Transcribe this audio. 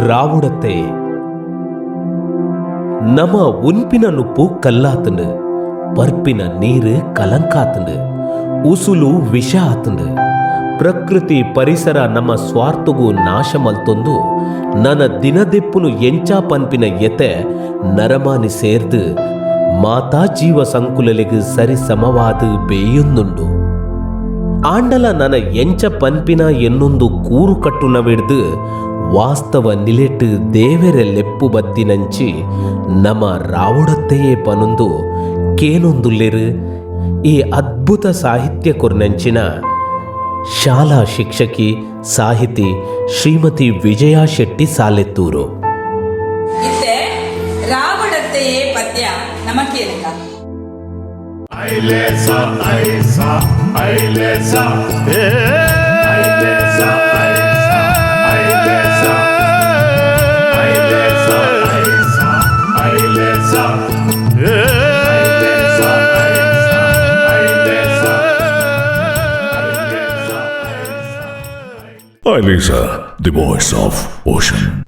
ರಾವುಡತ್ತೆ ನಮ ಉನ್ಪಿನ ನುಪ್ಪು ಕಲ್ಲಾತುಂಡು, ಪರ್ಪಿನ ನೀರು ಕಲಂಕಾತುಂಡು, ಉಸುಲು ವಿಷ ಆತುಂಡು. ಪ್ರಕೃತಿ ಪರಿಸರ ನಮ್ಮ ಸ್ವಾರ್ಥಗೂ ನಾಶ ಮಲ್ತೊಂದು ನನ ದಿನದೆಪ್ಪುನು ಎಂಚ ಪನ್ಪಿನ ಎತೆ ನರಮಾನಿ ಸೇರ್ದು ಮಾತಾ ಜೀವ ಸಂಕುಲಲೆಗ್ ಸರಿಸಮವಾದ ಬೇಯೊಂದುಂಡು. ಆಂಡಲ ನನ ಎಂಚ ಪನ್ಪಿನ ಎನ್ನೊಂದು ಕೂರು ಕಟ್ಟುನವಿಡ್ದು ವಾಸ್ತವ ನಿಲೆಟ್ ದೇವೆರೆ ಲೆಪ್ಪು ಬತ್ತಿನಂಚಿ ನಮ ರಾವುಡತ್ತೆಯೇ ಪನೊಂದು ಕೇನೊಂದುಲ್ಲೆರು ಈ ಅದ್ಭುತ ಸಾಹಿತ್ಯ ಕೊರ್ನಂಚಿನ ಶಾಲಾ ಶಿಕ್ಷಕಿ ಸಾಹಿತಿ ಶ್ರೀಮತಿ ವಿಜಯಾ ಶೆಟ್ಟಿ ಸಾಲೆತ್ತೂರು. ಇತ್ತೆ ರಾವಣತ್ತೆಯೇ ಪದ್ಯ ನಮಕೇನಕ. Ailesa, aisa, ailesa, ailesa, aisa, ailesa, ailesa, aisa, ailesa, ailesa, aisa, ailesa, ailesa, aisa. Ailesa, the voice of ocean.